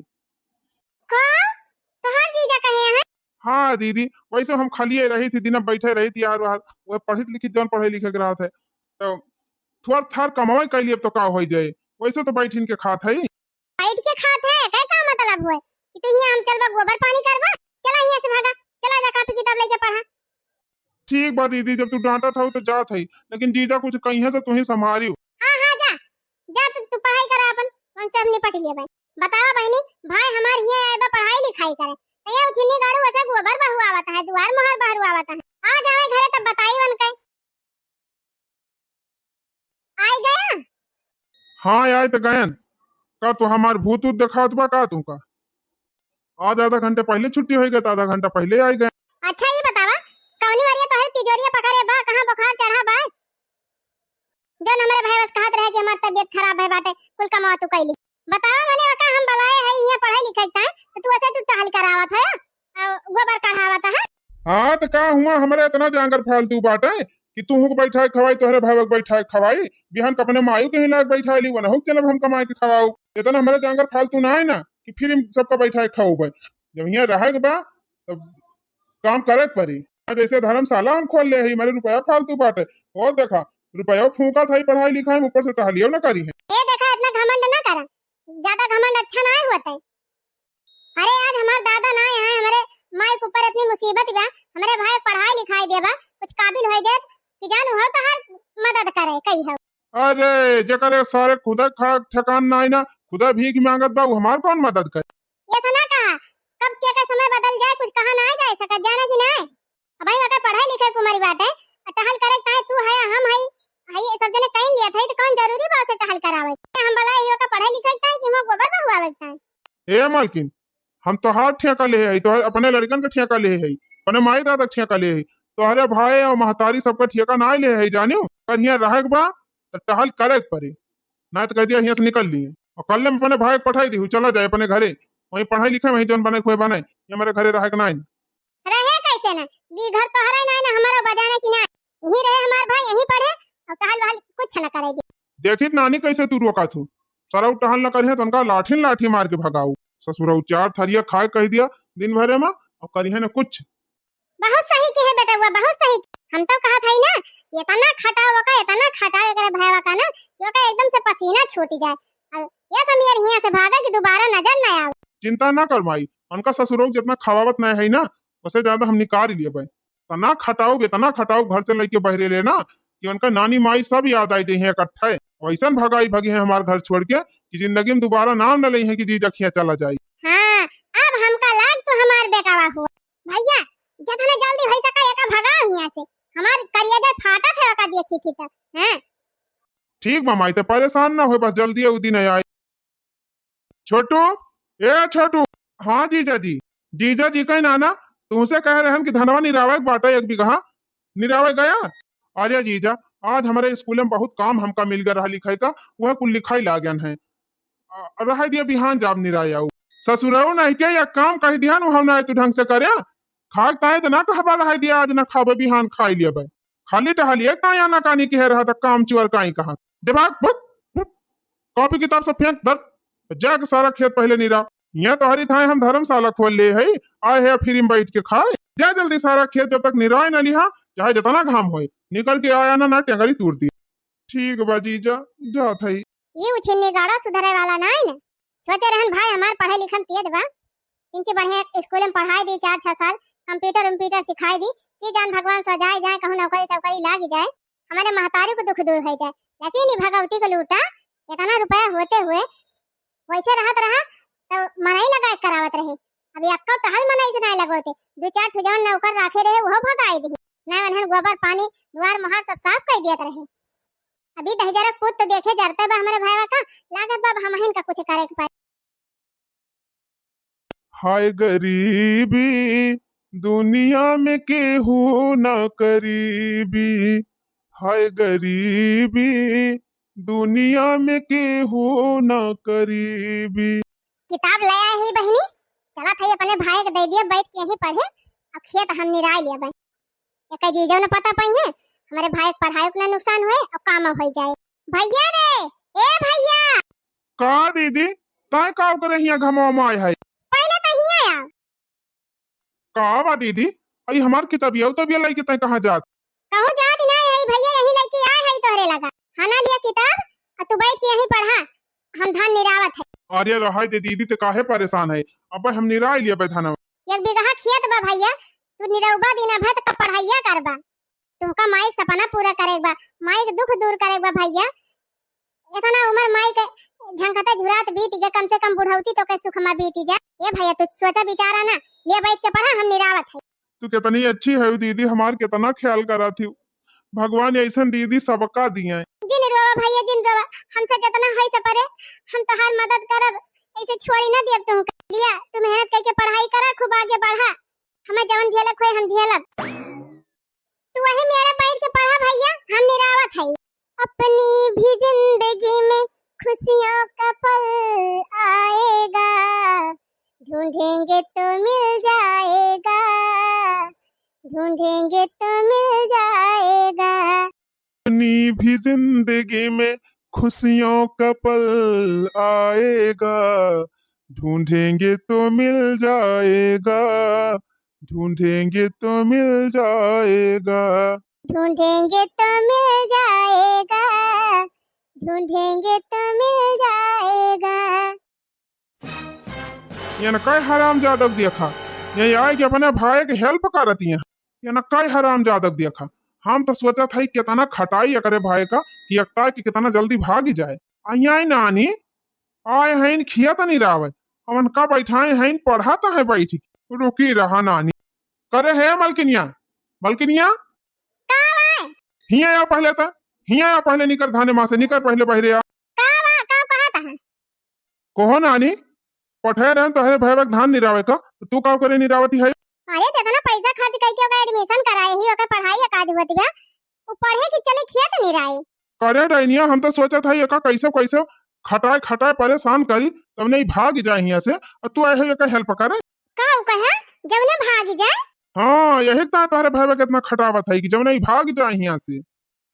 का? तोहर जीजा कहे हैं? हाँ दीदी, वैसे हम खालिए रही थी, दिन बैठे रही थी यार, वह पढ़ी लिखी जौन पढ़े लिखे के रहत है, तो थोड़ा थार कमावे कैली अब तो का हो जाए, वैसे तो बैठिन के खात है। बैठ के खात है, एकर का मतलब हुए कि तू हियां हम चलबा गोबर पानी करबा? चला हियां से भागा, चला जा कापी किताब लेके पढ़ा। ठीक बा दीदी, जब तू डांटत हऊ तो जात हई, लेकिन जीजा कुछ कहिहे तो तू ही संभारियो। हाँ, हाँ, जा, जा तू, तू पढ़ाई करा अपन, उनसे हम निपट लिए भाई। बतावा बहनी, भाई हमार हियां आए बा पढ़ाई लिखाई करे, तो ये उछिन्नी गाड़ू ऐसे गोबर बहुआवत है, दुआर मोहर बहरुआवत है। आ जावे घरे तब बताई उनके। आई गया? हाँ, आए त गयन। का तू हमार भूत उत देखात बा का तू का? आज आधा घंटा पहले छुट्टी होई गई, तो आधा घंटा पहले आई गए। अच्छा, ये बतावा, कौनी वरिया तोहरे तिजोरिया पकड़े बा, कहाँ बुखार चढ़ा बा? जौन हमरे भाई बस कहत रहे कि हमार तबीयत खराब है बाटे, कुल कमावा तू कैली। बतावा, मने ओका हम बुलाए है यहाँ पढ़ाई लिखाई ताई, तो तू ऐसे तू टहल करावत है, और गोबर कढ़ावत है। हाँ, तो का हुआ, हमरे इतना जांगर फालतू बाटे कि तू हुक बैठाए खवाई, तोहरे भाई के बैठाए खवाई, बिहान के अपने मायू के ही लायक बैठाए ली, वनहु के चलब हम कमाए के खवाऊ। इतना हमरे जांगर फालतू ना है ना कि फिर हम सबका बैठाए खवाऊ। जब यहाँ रहे के बा, तब काम करे के पड़ी। जैसे धर्मशाला हम खोल ले ही, हमारे रुपया फालतू बाटे। और देखा, रुपया फूंकत है पढ़ाई लिखाई में, ऊपर से टहलियो ना करी है। ए देखा, इतना घमंड ना करा, ज्यादा घमंड अच्छा ना होता है। अरे आज हमार दादा ना है, हमारे माई के ऊपर इतनी मुसीबत बा, हमारे भाई पढ़ाई लिखाई देबा, कुछ काबिल हो जाए कि जान हो तोहार मदद करे, कही हो। अरे जेकर एक सारे खुदा खा ठिकान ना है ना, खुदा भीख मांगत बा, वो हमार कौन मदद करे? ऐसा ना कहा, कब के का समय बदल जाए, कुछ कहा ना जाए सकत, जाना कि ना? अब भाई ओकर पढ़ाई लिखे के उमर बाटे, आ टहल करे के ताई तू है, हम है, है, ये सब जने कहीं लिया था, तो कौन जरूरी बा उसे टहल करावे? हम भला ही ओकर पढ़ाई लिखे के ताई कि हम गोबर बहुआवे के ताई? ए मालकिन, हम तोहार ठेका ले है, तोहर अपने लड़कन के ठेका ले है, अपने माई दादा के ठेका ले है, तोहरे भाई और महतारी सबका ठेका ना ले है, जानियो? अगर हियां रहे के बा, तो टहल करे के पड़ी, ना तो कह दिया हियां से निकल लिए। और कल हम अपने भाई के पठाई दी, चला जाए अपने घरे, वहीं पढ़ाई लिखे, वहीं जौन बने हुए बने, ये हमारे घरे रहे के ना। रहे कैसे ना? ई घर तोहरा ना, ना हमारा बजाना कि ना? यही रहे हमार भाई, यही पढ़े और टहल वहल कुछ ना करे दे। देखित नानी कैसे तू रोका थू, सरऊ टहल न करिहे तो उनका लाठी लाठी मार के भगाऊ। ससुरऊ चार थरिया खाए कह दिया दिन भरे में और करिहे न कुछ। बहुत सही कहे बेटउआ, बहुत सही। हम तो कहत हई ना, इतना खटाओ ओका, इतना खटाओ एकरे भयवा का ना कि ओका एकदम से पसीना छूट जाए। और ये सब यार हियां से भागे कि दोबारा नजर ना आवे। चिंता ना कर माई, उनका ससुरऊ जितना खवावत नहीं है ना, उसे ज्यादा हम निकाल लिए भाई। तना खटाऊ, इतना खटाऊ घर से लेके बहरे लेना कि उनका नानी माई सब याद आई देहे इकट्ठे। वैसन भगाई भगी है हमार घर छोड़ के कि जिंदगी में दोबारा नाम न ले है कि जीजा खिया चला जाए। हाँ, अब हमका लाग तो हमार बेटावा हुआ। भैया, जितना जल्दी हो सका एका भगाओ हियां से। हमार करिया दे फाटत है ओका देखी थी तब। हाँ। ठीक बा माई, ते परेशान ना हो, बस जल्दी उ दिन आए। छोटू, ए छोटू। हाँ जीजा जी। जीजा जी कहीं ना ना, तुमसे कह रहन कि धनवा निरावे के बाटे एक बीघा, निरावे गया? अरे जीजा, आज हमारे स्कूल में बहुत काम हमका मिल गया रहा लिखाई का, वह कुल लिखाई लागन है। आ, रह दिया बिहान जाब निराय आऊ। ससुरऊ नहीं के या काम कह दिया नु हम ना तू ढंग से करे। खाक ताए तो ना कहबा रह दिया आज ना खाबे बिहान खाई लिया बे। खाली टहलिए ताया ना कानी के रहा था काम चुअर काई कहा। दिमाग भुक, भुक। कॉपी किताब सब फेंक दर। जाके सारा खेत पहले निरा। यहाँ तोहरी थाए हम धर्मशाला खोल ले है, आए है फ्री में बैठ के खाए। जा जल्दी सारा खेत जब तक निराय ना लिहा, चाहे जितना घाम होए, निकल के आया ना, ना टेंगरी तूर दी। ठीक बा जीजा, जात हई। ये उछिन्नी गाड़ा सुधरे वाला ना है ना। सोचे रहन भाई हमार पढ़े लिखन तेज बा, इनसे बढ़िया स्कूल में पढ़ाई दी चार छह साल, कंप्यूटर उम्प्यूटर सिखाई दी, कि जान भगवान सो जाए जाए कहूँ नौकरी सौकरी लाग जाए, हमारे महतारी को दुख दूर हो जाए। लेकिन ये भगवती को लूटा, इतना रुपया होते हुए वैसे रहत रहा तो मनई लगाए करावत रहे। अब यक्को टहल मनई से नहीं लगोते, दो चार ठो जवन नौकर राखे रहे वो भगाए दी, ना उन्हन गोबर पानी दुआर मोहार सब साफ कर दियत रहे। अभी दहिजरा पूत तो देखे जरते बा हमरे भाईवा का, लागत बा अब हमहिन का कुछ करे के पड़ी। हाय गरीबी, दुनिया में केहू ना करीबी। हाय गरीबी, दुनिया में केहू ना करीबी। किताब ले आए ही बहिनी, चला था अपने भाई के दे दिया, बैठ के यहीं पढ़े, और खेत हम निराय लिया बहिनी। एकर जीजो न पता पइहें, हमरे भाई के पढ़ाई के ना नुकसान होए और काम होइ जाए। भैया रे, ए भैया। का दीदी, तैं का करे हियां घमवा में आए है? पहले तो हियां आ। का बा दीदी, अई हमार किताबिया उताबिया लइके तैं कहाँ जात? कहूँ जात ना है भैया, यही लइके आए है तोहरे लगा। हना लिया किताब, और तू बैठ के यहीं पढ़ा, हम धान निरावत है। अरे रहाई दे दीदी, ते काहे परेशान है, अब हम निराय लिया बे धनवा। एक बीघा खेत बा भैया, तू निरौबा दिन भर तक पढ़ाइया करबा। तुमका माई के सपना पूरा करे के बा, माई के दुख दूर करे के बा भैया। इतना उम्र माई के झंखता झुरात बीत गए, कम से कम बुढ़ौती तो के सुख में बीती जा। ए भैया, तू सोचा विचारा ना, ले बैठ के पढ़ा, हम निरावत है। तू कितनी अच्छी है दीदी, हमार कितना ख्याल करा थी। भगवान ऐसन दीदी सबका दिए। जिन रोवा भैया, जिन रोवा, हमसे जितना होई से परे हम तोहार मदद करब, ऐसे छोड़ी ना दियब तुमका। लिया, तू मेहनत करके पढ़ाई करा, खूब आगे बढ़ा, हमें जवन झेलक होए हम झेलब। तू वही मेरे बैठ के पढ़ा भैया, हम निरावत है। अपनी भी जिंदगी में खुशियों का पल आएगा, ढूंढेंगे तो मिल जाएगा, ढूंढेंगे तो मिल जाएगा। अपनी भी जिंदगी में खुशियों का पल आएगा, ढूंढेंगे तो मिल जाएगा, ढूंढेंगे तो मिल जाएगा। ढूंढेंगे तो मिल जाएगा, ढूंढेंगे तो मिल जाएगा। ये न कई हराम जादव देखा, ये आए के अपने भाई के help करत हैं। ये न कई हराम जादव देखा, हम तो सोचत हई कितना खटाई एकरे भाई का कि एकता के कितना जल्दी भाग जाए। आई आई नानी, आए हैं खिया तो नहीं रावे, हमन का बैठाए हैं, पढ़ा तो है बैठ। रुकी रहा नानी। करे है मलकिनिया, मलकिनिया, का बा? हिया आओ पहले तो, हिया आओ पहले, निकर धाने माँ से, निकर पहले बहरे आ। का बा, का कहत है? कहो नानी, पठे रहन तोहरे भैया के धान निरावे का, तो तू का करे निरावती है? अरे, जितना पैसा खर्च करके ओकर admission कराए ही, ओकर पढ़ाई काज होत बा, वो पढ़े की चले खेत निराए। करे डैनिया, हम तो सोचत हई एका कैसे कैसे खटाए खटाए परेशान करी, तब नहीं भाग जाए हियां से, और तू आए हो एका help करे। का उ कहे, जवने भाग जाए? हाँ, यही तो तोहरे भैया के इतना खटावत है कि जवने ही भाग जाए हियां से।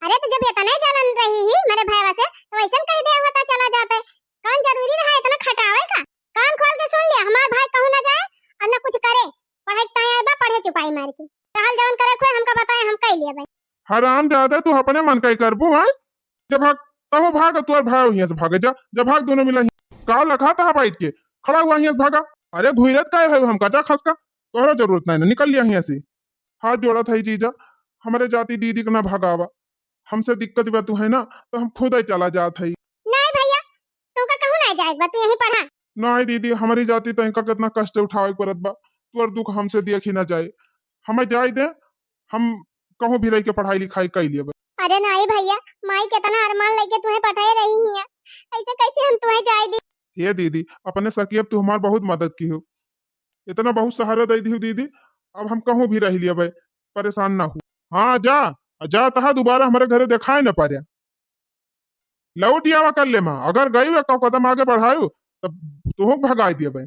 अरे, तो जब इतने जलन रही ही मेरे भैया से, तो वैसन कह दे होता चला जाते। कौन जरूरी रहा इतना खटावे का? कान खोल के सुन लिया, हमार भाई कहूँ ना जाए और ना कुछ करे। पढ़े के ताई आए बा, पढ़े चुपाई मार के। कहल जवन करे खोए हमका बताए, हम कह लिया भाई। हराम जादा, तू अपने मन का ही करबू, हैं? जब भाग, तहो भाग, तोर भाई हियां से भागे जा, जब भाग दोनों मिला ही। का लखा तहा बैठ के, खड़ा हुआ हियां से भागा। अरे घुइरत काहे है हमका, जा खसका, तोहरा जरूरत नहीं ना, निकल लिया हियां से। हाथ जोड़त है जीजा, हमरे जाति दीदी के ना भगावा, हमसे दिक्कत बा तू है ना, तो हम खुद ही चला जात है। नहीं भैया, तू का कहूँ ना जाए बा, तू यहीं पढ़ा। नहीं दीदी, हमारी जाति तो इनका कितना कष्ट उठावे के पड़त बा, तोर दुख हमसे देखी ना जाए, हमें जाए दे, हम कहूँ भी रह के पढ़ाई लिखाई कर लिए बा। अरे नहीं भैया, माई कितना अरमान लेके तुम्हें पठाए रही हिया, ऐसे कैसे हम तुम्हें जाए दी? हे दीदी, अपने सखी अब तू हमार बहुत मदद की हो, इतना बहुत सहारा दे दी हो दीदी, अब हम कहूँ भी रह लिए बे, परेशान ना हो। हाँ जा, जा तहा दोबारा हमारे घरे दिखाए न पारे। लौट आवा कर ले माँ, अगर गई हुआ कौ कदम आगे बढ़ायो, तब तुहू भगाई दिए बे।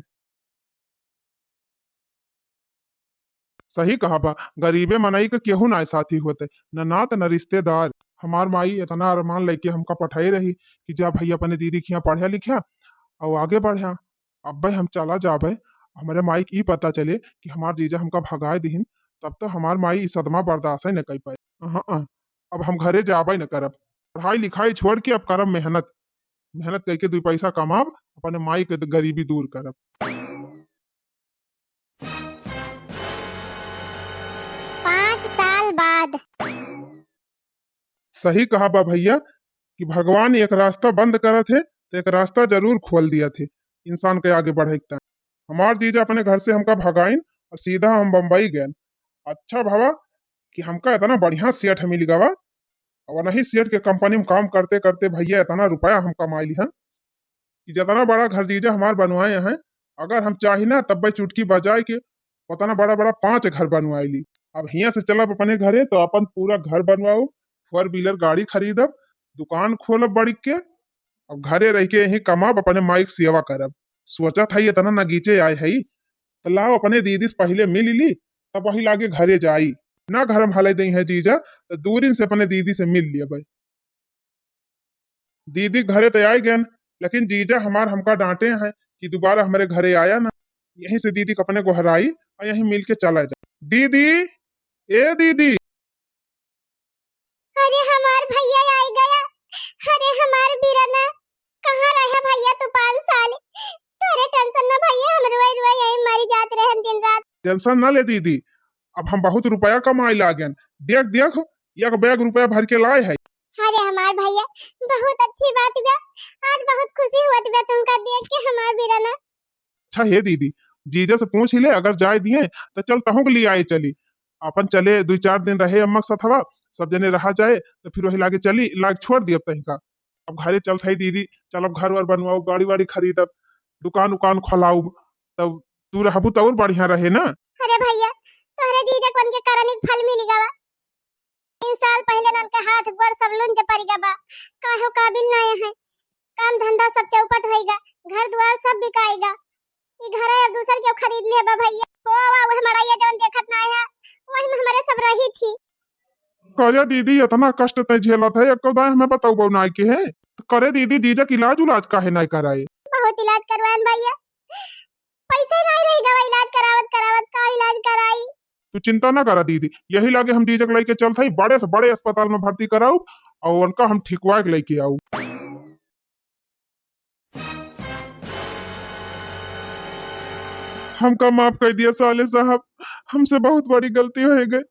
सही कहा बा, गरीबे मनई के केहू ना साथी होते, न नात न रिश्तेदार। हमार माई इतना अरमान लेके हमका पठाई रही कि जा भैया अपने दीदी के यहाँ पढ़्या लिख्या और आगे बढ़्या। अब्बे हम चला जाबे, हमरे माई के ई पता चले कि हमार जीजा हमका भगाए दिहिन, तब तो हमार माई ई सदमा बर्दाश्त ही न कर पाए। अहाँ, अहाँ, अब हम घरे जाबे न करब। पढ़ाई लिखाई छोड़ के अब करब मेहनत। मेहनत करके दू पैसा कमाब, अपने माई के गरीबी दूर करब। पाँच साल बाद। सही कहा बा भैया कि भगवान एक रास्ता बंद करत है तो एक रास्ता जरूर खोल दिया थे इंसान के आगे बढ़े के। हमार जीजा अपने घर से हमका भगाइन और सीधा हम बम्बई गए। अच्छा भवा कि हमका इतना बढ़िया सेठ मिल गवा, वनही सेठ के कंपनी में काम करते करते भइया इतना रुपया हम कमाइ लिहन कि जितना बड़ा घर जीजा हमार बनवाए हैं, अगर हम चाही ना तब भाई चुटकी बजाए के उतना बड़ा बड़ा पांच घर बनवाए ली। अब हियां से चलब अपने घरे तो अपन पूरा घर बनवाओ, फोर व्हीलर गाड़ी खरीदब, दुकान खोलब बड़ी के, अब घरे रह के यहीं कमाब, अपने माई के सेवा करब। सोचत हई इतना नगीचे आए हई, तो लाओ अपने दीदी से पहिले मिल ली, तब वही लागे घरे जाई। ना घर में हले दई है जीजा, तो दूरिन से अपने दीदी से मिल लेबै। दीदी घरे तो आए गए, लेकिन जीजा हमार हमका डांटे हैं कि दोबारा हमारे घरे आया ना। यहीं से दीदी के अपने गोहराई और यहीं मिल के चला जाए। दीदी, ए दीदी। अरे हमार भैया आइ गया। अरे हमार बीरना, कहाँ रहे भैया तू पाँच साल? तोरे टेंशन ना भैया, हम रोए रोए यही मरी जात रहन दिन रात। टेंशन ना ले दीदी, अब हम बहुत रुपया कमाए लागेन। देख देख, एक बैग रुपया भर के लाए है। अरे हमार भैया, बहुत अच्छी बात बा, आज बहुत खुशी होत बा तुमका देख के हमार बीरना। अच्छा हे दीदी, जीजा से पूछ ही ले, अगर जाए दिए तो चल तहूँ के लिए आए चली। अपन चले दुइ चार दिन रहे अम्मा के सथवा, सब जने रहा जाए तो फिर वही लागे चली, लाग छोड़ दियब तहिका। अब घरे चलत हई दीदी, चलब घर वर बनवाओ, गाड़ी वाड़ी खरीदब, दुकान उकान खोलाउब, तब तू रहबू तो और बढ़िया रहे ना। अरे भैया, तोहरे जीजा के बन के करनी के फल मिल गवा। तीन साल पहिले न उनके हाथ गोड़ सब लुंज पड़ गवा, काहे काबिल ना है, काम धंधा सब चौपट होइगा, घर दुआर सब बिकाइगा। ई घर अब दूसर के खरीद ले बा भैया। हो आवा, वह मड़ैया जौन देखत ना है, वही में हमारे सब रही थी। करे दीदी, इतना कष्ट तय झेलत है, एको दाए हमें बताऊ बऊ नाई के है। तो करे दीदी, जीजा के इलाज उलाज काहे नाई कराए? बहुत इलाज करवाएन भैया, पैसे नाई रही गवा इलाज करावत करावत, का इलाज कराई? तू चिंता ना करा दीदी, यही लागे हम जीजा के लेके चलत हई, बड़े से बड़े अस्पताल में भर्ती कराऊ और उनका हम ठिकवा के लेके आऊ। हमका माफ कर दिया साले साहब, हमसे बहुत बड़ी गलती हो गई।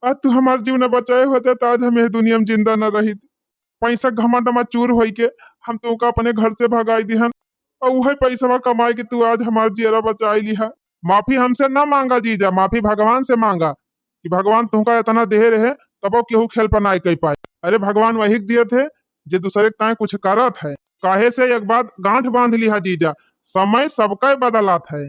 आज तू हमार जीव न बचाए होते तो आज हम यह दुनिया में जिंदा न रहित। पैसा घमंड में चूर होई के हम तुमका अपने घर से भगाई दिहन, और वही पैसवा कमाए के तू आज हमार जियरा बचाई लिहा। माफी हमसे ना मांगा जीजा, माफी भगवान से मांगा कि भगवान तुमका इतना देहे रहे तबो केहू खेल पर नाई कई पाए। अरे भगवान वही के दियत है जे दूसरे के ताए कुछ करत है। काहे से एक बात गांठ बांध लिहा जीजा, समय सबके बदलात है।